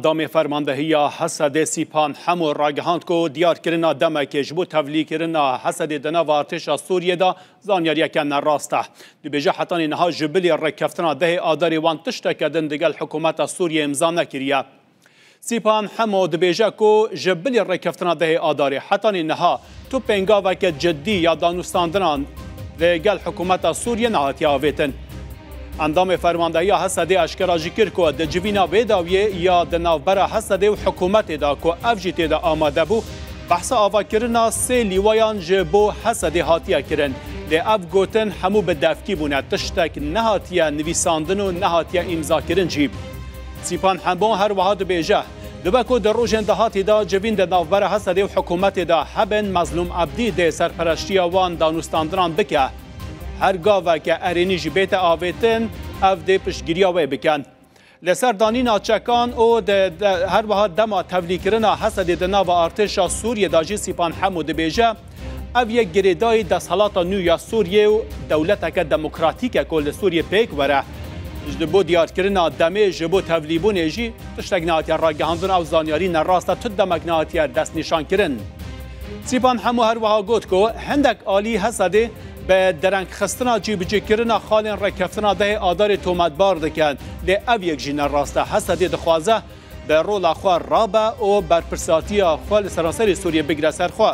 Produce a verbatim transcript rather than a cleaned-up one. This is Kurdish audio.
Endamê Fermandehiya Hesedê Sîpan Hemo ragihand ku diyarkirina demekê ji bo tevlîkirina Hesedê di nava artêşa Sûriyê de zanyariyeke nerast e. Dibêje hetanî niha ji bilî rêkeftina dehê Adarê wan tişteke din digel hikûmeta Sûriyê îmza nekiriye. Sîpan Hemo dibêje ku ji bilî rêkeftina dehê Adarê hetanî niha tu pêngaveke cidî ya danûstandinan li gel hikûmeta Sûriyê nehatiye avêtin. Endamê Fermandehiya Hesedê eşkera jî kir ku di civîna vê dawiyê ya di navbera Hesedê û hikûmetê de ku ev jî tê de amade bû, behsa avakirina sê lîwayan ji bo Hesedê hatiye kirin. Lê ev gotin hemû bi devkî bûne, tiştek nehatiye nivîsandin û nehatiye îmzakirin jî. Sîpan Hemo her wiha dibêje, dibe ku di rojên dahatî de civîn di navbera Hesedê û hikûmetê de hebin, Mezlûm Ebdî dê serpereştiya wan danûstandinan bike. Her gaveke erênî jî bête avêtin, ev dê piştgiriya wê bikin. Li ser danîna çekan û de, de, her wiha dema tevlîkirina Hesedê di nava artêşa Sûriyê de jî Sîpan Hemo dibêje, ev yek girêdayî desthilata nû ya Sûriyê û dewleteke demokratîk e ku li Sûriyê pêk were. Ji bo diyarkirina demê ji bo tevlîbûnê jî tiştek nehatiye ragihandin, ew zanyarî nerast e, tu demek nehatiye destnîşankirin. Sîpan Hemo her wiha got ku hindek alî Hesedê bi derengxistina cîbicîkirina xalên rêkeftina dehê Adarê tometbar dikin, lê ev yek jî nerast e. Hesedê dixwaze bi rola xwe rabe û berpirsatiya xwe li seranserê Sûriyê bigire ser xwe.